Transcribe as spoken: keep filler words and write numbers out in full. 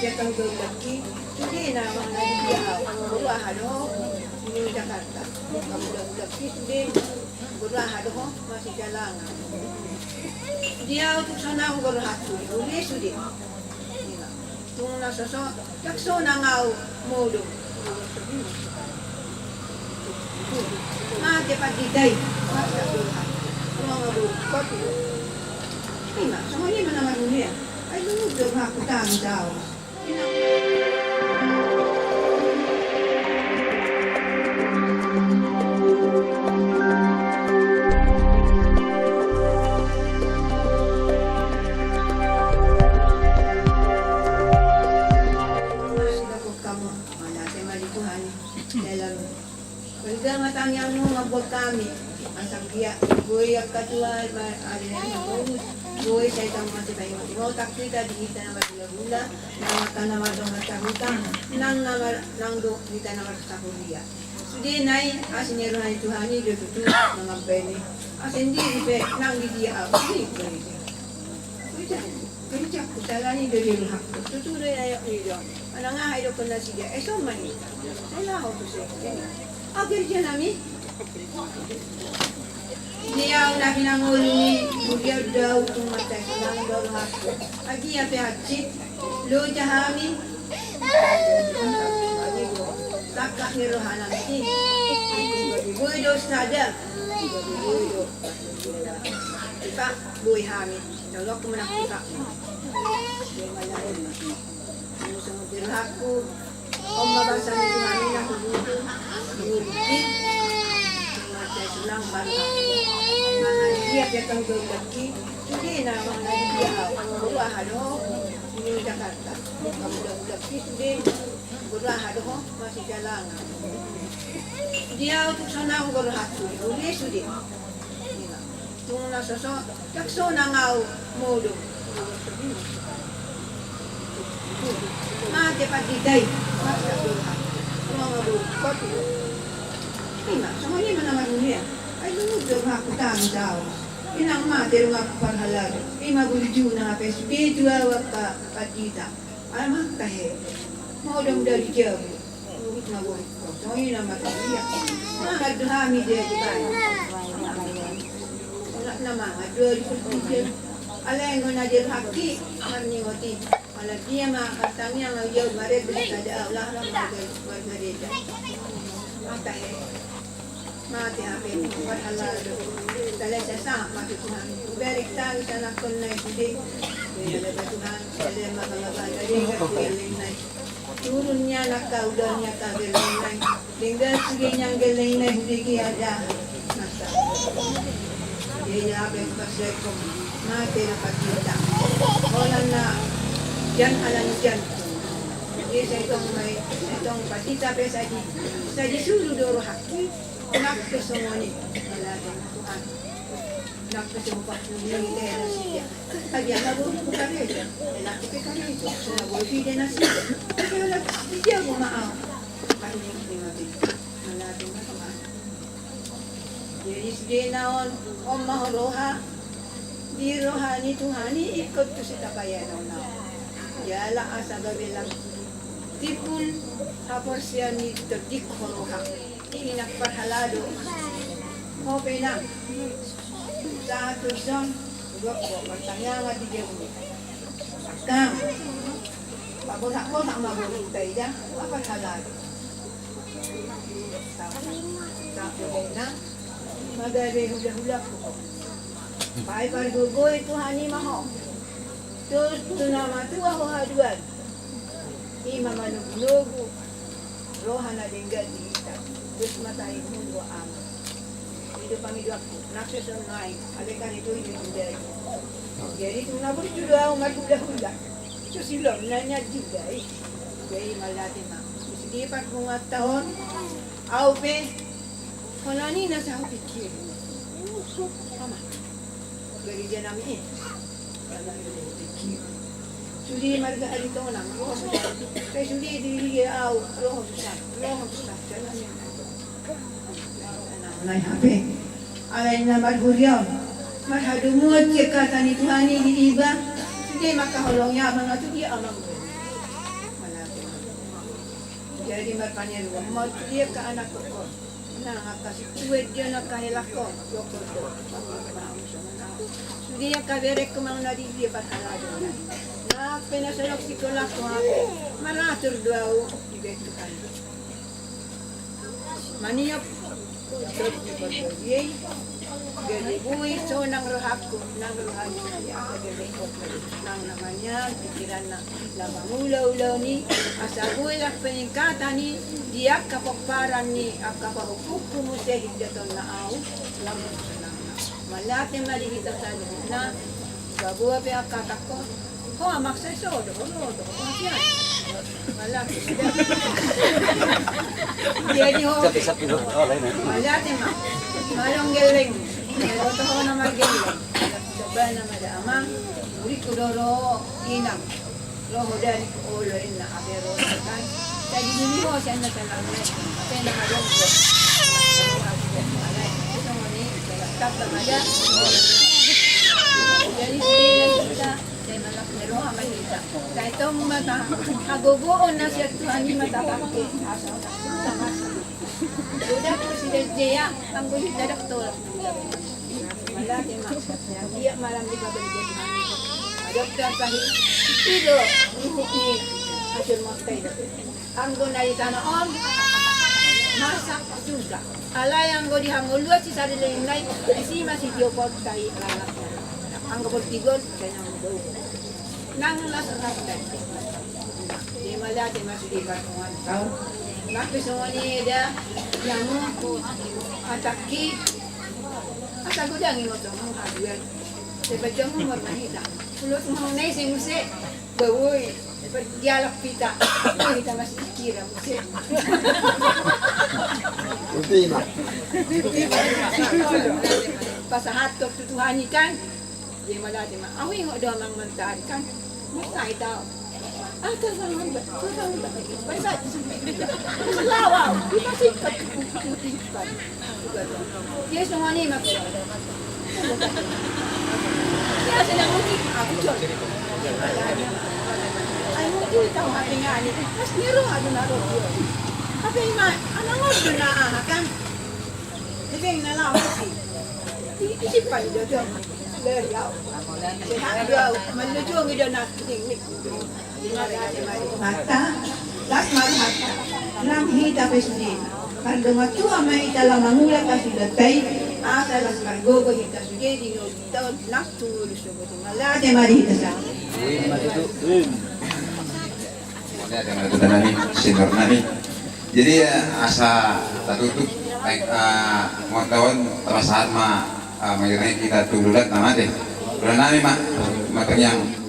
Ia tong do ulakki, sude na mangaji dia au, boru aha do ho, di Jakarta. Tong do ulakki sude, boru aha do ho, masih jalangan. Dia au tuk sonang boru hatu, di ule sude. Tung na soso, tak sonang au modom. Mate pandita i, mate pandita. Ima, songon i ma na marhulea. Ai lungun do ma hutang saos. Mauliate ma di Tuhan i. Dalam Marga ma tangiangmu mambuat hami, asa anggiat boi angka tua, ma-, ari na mangolu, boi sai tong masipaingot-ingotan hita di hita na marhulahula, nang angka na mardongan sahuta, nang na mar-, nang do hita na marsahuria. Sude nai asi ni roha ni Tuhan i do tutu mangambahen i. Asa sendiri pe nang di dia au, i gereja. Gereja, gereja ku sala ni do di rohangku. Tutu do i, ayo ni do. Manang aha i do kena sida, eh, so ma hita. Sai laho tu sekte. Au gereja nami. Di au na pinangolu ni, mulia do au tung mata i, sonang do rohangku. Agia pe hansit, loja hami. Tangkas ni roha nami i. Boi do sada. Boi do. Ipa, boi hami. Tolong ku menang ipa. Boi ma lain. Songon di rohangku. On ma basa ni Tuhan i na hububu, hububu i, mate sonang banta. Mangaji dia pe tong do ulakki, sude na mangaji dia au, boru aha do ho, di Jakarta. Tong do ulakki sude, boru aha do ho, masih jalangan. Dia au tuk sonang boru hatu, di ule sude. Tung na soso, tak sonang au modom. Mate pandita i, mate pandita. Ima, songon i ma na marhulea. Ai lungun do ma hutang saos. Inang mate do ma parhalado. Ima burju na hape sude tu au angka pandita. Alai ma tahe. Modom dari jabu. Songon i nama talia. Mangan do hami dia di baen. Songon nama mangan do di pertiga. Alai anggo na dia haki marningot i. Ala dia ma hartanya ngau jauh baret beli kada Allah lah marga marga desa. Matahe. Mate hape parhalado. Talesa sa mate Tuhan. Berek tahu sana konna sude. Berek Tuhan. Berek maka maka dari kaki yang lain. Turunnya naka udarnya kagelainai. Denggan suginya gelainai hudegi ada. Masa. Dia ya apa yang pas saya kom. Mate na patita. Holan na jan ala ni jan. Dia saya tong mai, saya tong patita pe saji. Saji sulu doro haki. Nak kesongoni. Ala Tuhan. Nak kesongoni. Dia na sija. Adia na boi tu karejo, na tu pe karejo, na boi tu dia na sija. Tapi ala dia boi ma au. Kami ni mati. Ala tu ma Tuhan. Jadi sude na on, on ma roha. Di roha ni Tuhan i ingkon tu sitapayan on. Jala asa gabe lam timbul haporseaon ni terdik roha. Ini na parhalado. Ho pe na. Sahat tu dison. Dua ko pertanyaan di dia. Kang. Paborhak-borhak ma boru ta ida. Apa halado. Sahat tu na. Magabe hula-hula ko. Pai pargogoi Tuhan i ma ho. Tus tu na matua ho haduan. Ima manogu-nogu. Roha na denggan di hita. Tus mata i mulu ama. Ido pangidoanku. Naksa sonai. Ale kan itu ido hudai. Jadi tu na burju do au marhula-hula. Tus ilon na nian hudai. Jadi malati ma. Tus di parhungat tahun. Au pe. Holan i na sa hupikir. Ama. Gereja nami i. Sude marga Aritonang, roha susa. Sai sude di dia au, roha susa, roha susa. Nai hape. Alai na marhurion. Marhadomuan sian hata ni Tuhan i di iba. Sude mangkaholongi amang tu dia amang. Jadi marpangidoan ma tu dia angka anakku. Nang angka situan dia angka helangku. Sude angka berengku manang na di dia parhalado. Nang pe na songon sikolangku hape. Maratur do au di bengku kan. Maniop. Jadi boi sonang rohangku, nang rohangku, nang na manian pikiranna, na mangula-ula ni, asa boi lah peningkatan ni, di angka pomparan ni, angka pahompu muse hita tona au, lamun sonang. Mauliate ma di hita saluhutna, baboa pe angka takko, Ho, maksa i so, dohot, dohot, dohot, dohot, ya. Mauliate. Jadi ho. Sapi, sapi, dohot. Mauliate ma. Malong geleng. Dohot ho na margeleng. Coba nama da amang. Uriku doro inang. Roho dari olo inna ape roho kan. Jadi dulu ho sian na salam. Ape nama dong. Jadi sini kita. Sai manang ni roha ma hita. Sai tong ma ta hagogoon na sian Tuhan i ma tapake. Asa udah presiden jea anggo hita doktor. Mauliate ma. Dia malam di babel jadi. Doktor sahit. Ido ruhut ni hasil mata ido. Anggo na di tano on masak juga. Alai anggo di hangoluan si sari leleng nai isi masih diopot tai lalap. Anggo portigon kena bau. Nang las las dai. Di mala di masih di patungan tau. Nang pisongon i da. Yang ataki. Asa godang i motong haduan. Sebab jamu marmahita. Pulut mengenai sing muse. Bawoi, dialog hita. Hita masih kira muse. Ultima. Pasahat tu Tuhan i kan. Dia mala dia ma. Au ingot do amang mantari kan. Masa ita. Ata sangan ba. Sangan ba. Baik baik. Lawa. Kita singkat. Dia songon i ma. Dia sedang uji. Aku jual. Ai mungkin tahu hati ngani. Pas nero aku naruh dia. Tapi ma, anak ngomong na ah kan. Jadi na lawan sih. Di di simpan dia tu. Dari au. Sehat dia au. Malu juga dia nak. Mata, las ma rohanta, nang hita pe sude. Mardongan tua ma hita laho mangula hasuhuton i, asa las margogo hita sude di ngolu hita on nang tu ngolu sogot i. Mauliate ma di hita saluhut. Mauliate ma di hita nami, senior nami. Jadi, eh, asa tatutup, eh, eh, mangkatai on, tapasahat ma, eh, mangirnai hita tu ulaon nami, ate. Ulaon nami ma, ma terngiang.